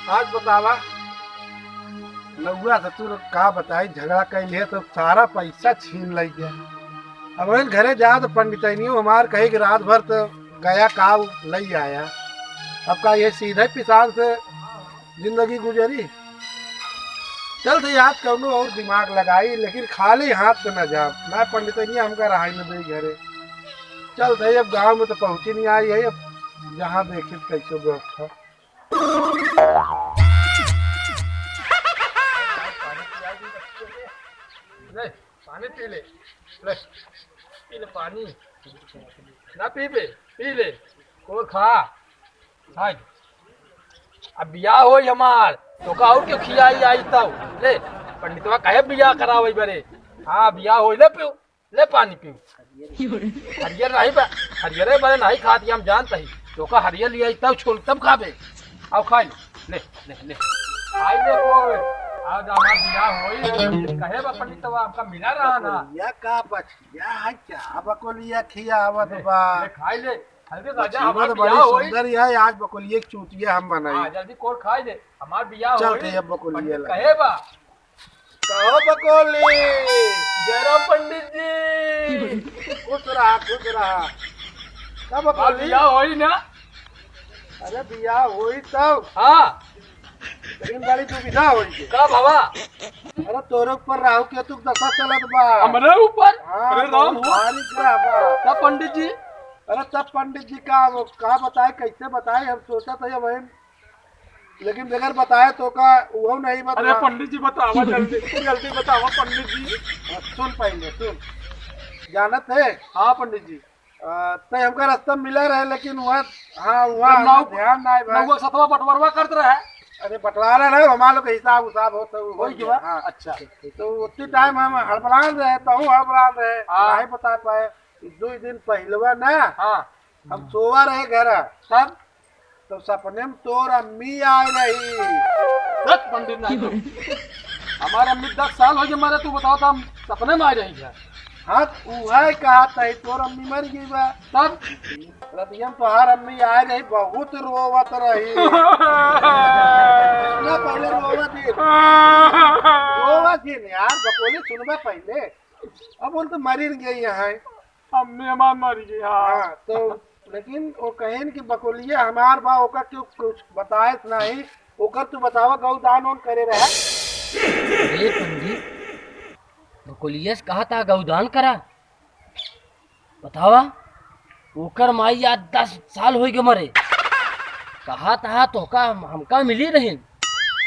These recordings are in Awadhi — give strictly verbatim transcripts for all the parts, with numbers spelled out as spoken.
आज बतावा, नौआ ससुर का बताई, झगड़ा कइ लिहे तो सारा पैसा छीन लइ गया। अब वही घरे जात पंडितनियो हमार कहे कि रात भर तो गया का लइ आया। अब का ये सीधे पिसान से जिंदगी गुजरी? चल तो आज कौनो और दिमाग लगाई, लेकिन खाली हाथ तो न जाब। ना पंडितनिया हमका रहाई न देई घरे। चल तो अब गाँव में तो पहुँची नहीं आई है, अब जहाँ देखी कैसे व्यवस्था। ले, पानी पी ले। ले, पी ले पानी। ना पीबे, पी ले। कोर खा। खाई। अब बियाह होई हमार, तोका और क्यों खियाई आई तब? ले, पंडितवा कहे बियाह करावई बरे। हाँ, बियाह होई, ले पियो। ले पानी पीऊ। हरियर नहीं बा, हरियरे बने नहीं खात, ये हम जानत ही। तोका हरियर लियाई तब छोल तब खाबे। आओ खाई ले, ले, ले, ले। खाई ले कोई। आज हमार बियाह होई, कहे बा पंडितवा, हमका मिला रहा ना। बकुलिया का बचिया है, क्या बकुलिया खियावत ले, बा? ले खाई ले। हल्दी राजा, बचिया हमार तो बियाह बड़ी होई। सुंदर है, आज बकुलिया की चूतिया हम बनाई। हाँ, जल्दी कोर खाई ले, हमार बियाह चल होई। के अब बकुलिया पंडित लगा। कहे बा। कहो बकोली, जयराम पंडित जी। खुश रहा, खुश रहा। का बकोली? बियाह होई ना? अरे बियाह होई तब। हाँ। लेकिन बड़ी दुविधा होई के। का बाबा? अरे तोरे ऊपर राहु केतु के दशा चलत बा। हमरे ऊपर? हाँ, अरे राम बहुत हो। भारी ग्रह बा। तब पंडित जी? अरे तब पंडित जी का, वो का बताए, कैसे बताए, हम सोचत ही वही लेकिन बगैर बताए तोका उहो नहीं बता। अरे पंडित जी बतावा जल्दी, जल्दी बतावा पंडित जी। हाँ, सुन पहले, सुन। जानत है? हाँ पंडित जी। आ, तै हमका रास्ता मिला रहे, लेकिन वहाँ, हाँ, वहाँ जब नाव, ध्यान ना आए भाई। नौवा सतवा बंटवारा करत रहे। अरे बंटवारा रहे, हमार लोग के हिसाब उसाब होत है, वो वही हो गया। हाँ। अच्छा। तो उतनी टाइम हम हड़बड़ान रहे, तहूँ हड़बड़ान रहे, हाँ। नहीं बता पाए। दो दिन पहलवा ना, हाँ। हम सोवा रहे घर। तब? तो सपने में तोर अम्मी आए रही। दस पंडित नहीं तो। हमार अम्मी दस साल हो गए मरे, तू बताओ तो हम सपने में आ रही है। हाँ, उहे कहा तही, तोर अम्मी मर गई बा। तब? रतिया में तोहार अम्मी आए रही, बहुत रोवत रही। सुना पहले रोवत ही। रोवत ही न यार, बकोली सुनबा पहले। अब बोल तो मरी न गई है। अम्मी हमार मर गई, हाँ। हाँ, तो लेकिन वो कहेन कि बकोलिया हमार बा, ओकर क्यों कुछ बताएस नहीं, ओकर तू बतावा गौदान ओन करे रहे। अरे पंडित, बकोलिया से कहा था गौदान करा, बतावा, ओकर माई आज दस साल होई गए मरे, कहा था तोका हम-, हमका मिली रहिन,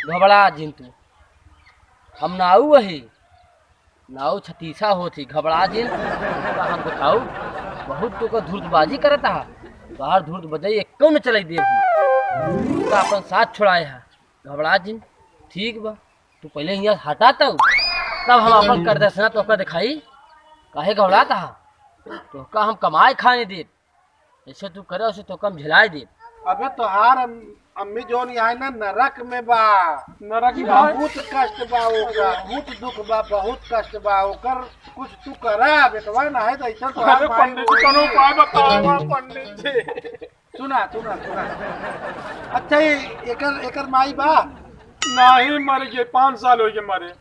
घबड़ा जिन तू, हम नाऊ वही। नाऊ छतीसा होत ही, घबड़ा जिन। का हम बताऊ, बहुत तोका धूर्तबाजी करत हा। तोहार धूर्त बजाई एक्को न चलाई देब हम। तोका अपन साथ छोड़ाए हा। घबड़ा जिन, ठीक बा, तू पहले हियाँ हटा तऊ, तब हम अपन कर दसना तोका दिखाई। काहे घबड़ात हा? तोका हम कमाए खाने देब। जैसे तू करे, वैसे तोका हम झेलाए देब। अबे तोहार अम-, अम्मी जौन यहाँ ना नरक में बा। नरक में? बहुत कष्ट बा ओकर, बहुत दुख बा, बहुत कष्ट बा ओकर। कुछ तू करा बेटवा, ना है तो ऐसा तोहार अरे माई पंडित जी, रोई। कोनो उपाय बतावा पंडित जी। सुना, सुना, सुना। अच्छा, ये एकर, एकर माई बा? नहीं, मर गए, पाँच साल हो गए मरे।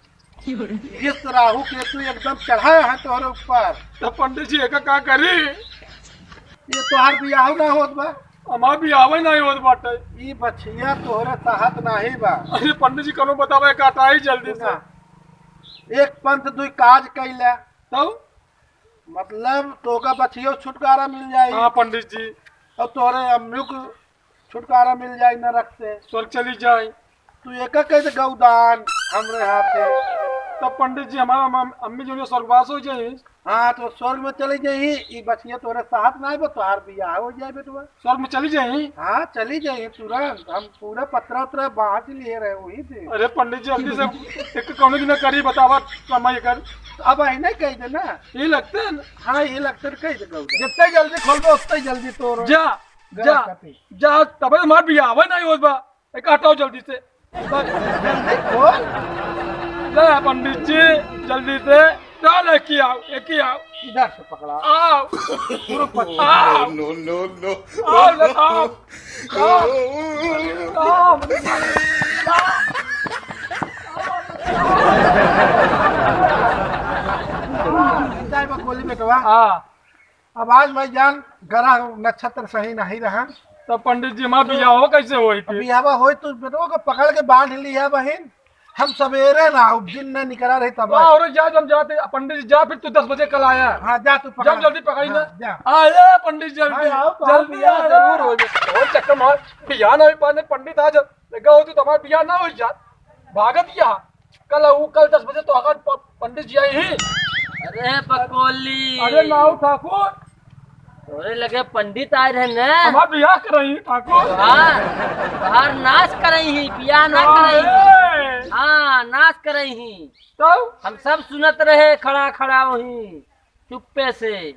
इस राहु केतु एकदम चढ़ा है तोहरे ऊपर। तो पंडित जी, एका का करी? ये तोहार बियाह ना होत बा। हमार बियाह नहीं होत बाटे। ई बछिया तोहरे साहत नहीं बा। अरे पंडित जी, कौनो बतावे, काटाई जल्दी से। सुना, एक पंथ दुई काज कैला। तब? मतलब, तोका बछियो छुटकारा मिल जाई। हाँ पंडित जी। और तोहरे अम्मी को छुटकारा मिल जाई नरक से। स्वर्ग चली जाई। तू एका कह दे गौदान हमरे हाथे। तब पंडित जी, हमारा अम-, अम्मी जो है स्वर्गवास हो जाई। हाँ, तो स्वर्ग में चली जाई। ई बछिया तोरे साथ ना आइबो, तोहार बियाह हो जाए बेटवा। स्वर्ग में चली जाई? हाँ, चली जाई तुरंत। हम पूरा पतरा उतरा बांच लिए रहे वही दिन। अरे पंडित जी, जल्दी से एक कौनो दिन करी बतावा समय कर। अब आई नहीं कह दे ना। ये लगते हैं ना? हाँ, ये लगते हैं, कह दे गौदान। जितने जल्दी खोलबो, उतने जल्दी तोरो। जा, जा, जा, तबे हमार बियाह नहीं होत बा। एक हटाओ जल्दी से। बस। जल्दी खोल। ले पंडित जी, जल्दी से। डाल, एक ही आओ, एक ही आओ। इधर से पकड़ा। आओ। पूरा पकड़ा। आओ। No, no, no। आओ, ले, आओ। आओ। आओ। जाए बकोली बेटवा। हाँ। अब आज भाई जान, ग्रह नक्षत्र सही नहीं रहा। तो पंडित जी, हमार बियाह हो कैसे होई अब फिर? बियाहवा होई तो बेटवा को पकड़ के बांध लिया बहिन। हम सवेरे ना, अब दिन ना निकला रही तब। वाह, और जाए हम जाते, पंडित जी जा, फिर तू दस बजे कल आया। हाँ, जा तू पकड़। जा जल्दी पकड़ी हाँ, ना। जा। आया पंडित जी, जल्दी। हाँ, आओ, तो आओ, जल्दी बियाह आ, जरूर जरूर। हो जाए। और चक्कर मार, बियाह ना होई पाने, पंडित आ जा। देखा हो तू तो हमार बियाह ना हो जा। भागत यहाँ। कल ऊ, कल दस बजे तो अगर प-, पंडित जी आई ही। अरे बकोली। अरे नाऊ ठाकुर। तोरे लगे पंडित आए रहे न। हमार बियाह करई ही ठाकुर। तोहार, तोहार नाश करई ही, बियाह ना करई ही। अरे। हाँ, नाश करई ही। तब? हम सब सुनत रहे खड़ा खड़ा वहीं चुप्पे से।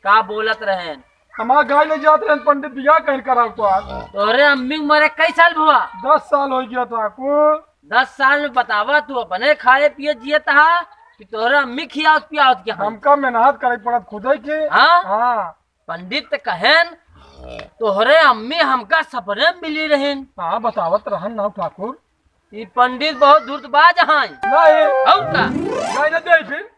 का बोलत रहेन? हमार गाय ले जात रहेन पंडित, बियाह कहीं कराव तो आज। तोहरे अम्मी के मरे कई साल भवा? दस साल हो गया ठाकुर। दस साल में बतावा, तू अपने खाए पिए जियत हा कि तोहरे अम्मी खियावत पियावत के हा? हमका मेहनत करे पड़त खुदे के। हाँ? हाँ। पंडित त कहेन, तोहरे अम्मी हमका सपने में मिली रहेन। हाँ, बतावत रहन ना ठाकुर। ई पंडित बहुत धूर्तबाज हैं। नहीं। और का? नहीं, नहीं दे फिर।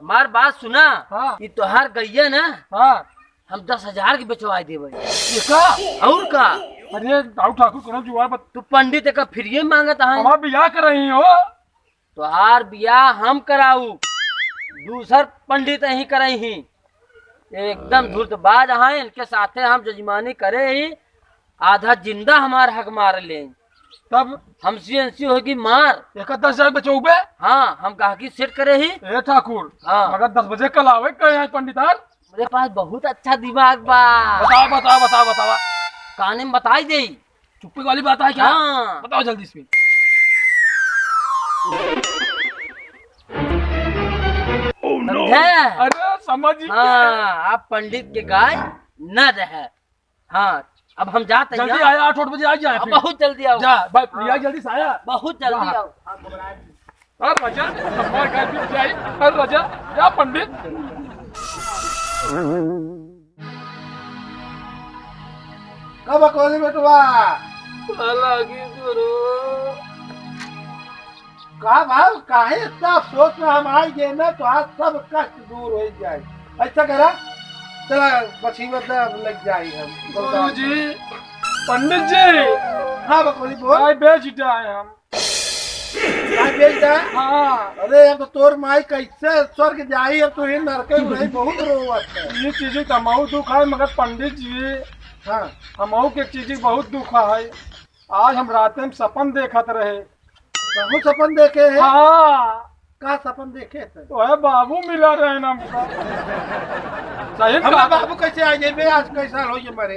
हमार बात सुना। हाँ। ई तोहार गइया ना, हाँ। हम दस हजार के बेचवाई देबे। ये का? और का? अरे, दाऊ ठाकुर, कोनो जुगाड़ बत- तू पंडित एका फ्री में मांगत है। हमार बियाह करई हो। तोहार बियाह हम कराऊ, दूसर पंडित अहीं करई ही। एकदम धूर्तबाज हैं, इनके साथे हम जजमानी करे ही, आधा जिंदा हमार हक मार ले। तब? हमसी अंसी होगी मार। एक दस हजार बचौबे? हाँ, हम गाहकी सेट करे ही। ए ठाकुर, हाँ। मगर दस बजे कल आवे, कहे हैं पंडित आर? मेरे पास बहुत अच्छा दिमाग बा। बतावा, बतावा, बतावा, बतावा। काने में बताई देई। चुप्पी वाली बात है क्या? हाँ। बताओ जल्दी इसमें। Oh, no। समझे? अरे, समझ ही गया। हाँ, आप पंडित के गाय न रहे। हाँ, अब हम जाते हैं। जल्दी आया, आठ, आठ बजे आ जाए अब फिर। बहुत जल्दी आओ। जा, भाई, हाँ। प्रिया, जल्दी से आया। बहुत जल्दी जा। आओ। अरे राजा, हमार गाय बिक जाई। अरे राजा, जा पंडित। का बा कोली बेटवा? लागी गुरु। का भाव, काहे इतना अफसोस में हम आई गए ना, तो आज सब कष्ट दूर हो जाए। ऐसा करा, चला, बछीवा दे, अब लग जाई हम। गुरुजी, पंडित जी। हाँ, बकोली बोल। गाय बेच डाए हम। गाय बेच डाए? हाँ। अरे, अब तोर माई कैसे स्वर्ग जाई, अब तो ये नरके में बहुत रोवत है। ये चीज तो हमहू दुख है, मगर पंडित जी, हाँ। हमहू के चीज बहुत दुख है। आज हम रात में सपन देखत रहे। बाबू सपन देखे है? हाँ। का सपन देखे थे? ओए बाबू मिला रहे ना हमका। सही में हमार कहा। बाबू कैसे आ जाए बे? आज कई साल हो गए मरे।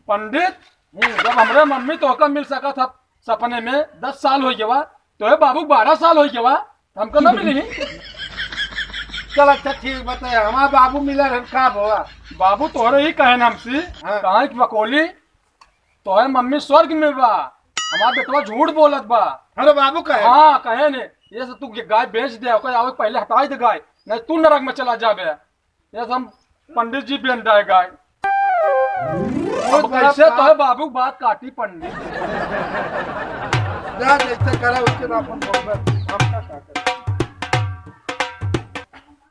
पंडित, हम्म। जब हमरे मम्मी तोहका मिल सका था सपने में, दस साल हो गया, तो है बाबू बारह साल हो गया, हमका ना मिली। चल अच्छा ठीक बताए, हमार बाबू मिला रहे का भवा? बाबू तोहरे ही कहे ना हमसे, हाँ। कहा कि बकोली, तोहरे मम्मी स्वर्ग में बा, हमार बेटवा झूठ बोलत बा। अरे बाबू कहे? हाँ, कहे ने, ये से तू गाय बेच दे, ओकर आवे पहले हटाई दे गाय, नहीं तू नरक में चला जाबे। ये से हम पंडित जी बेच दे गाय। बहुत अब बड़ा कैसे पाप। तोहरे बाबू बात काटी पंडित? जा जैसे करे उसके ना अपन भोगवे, हम का, का करे?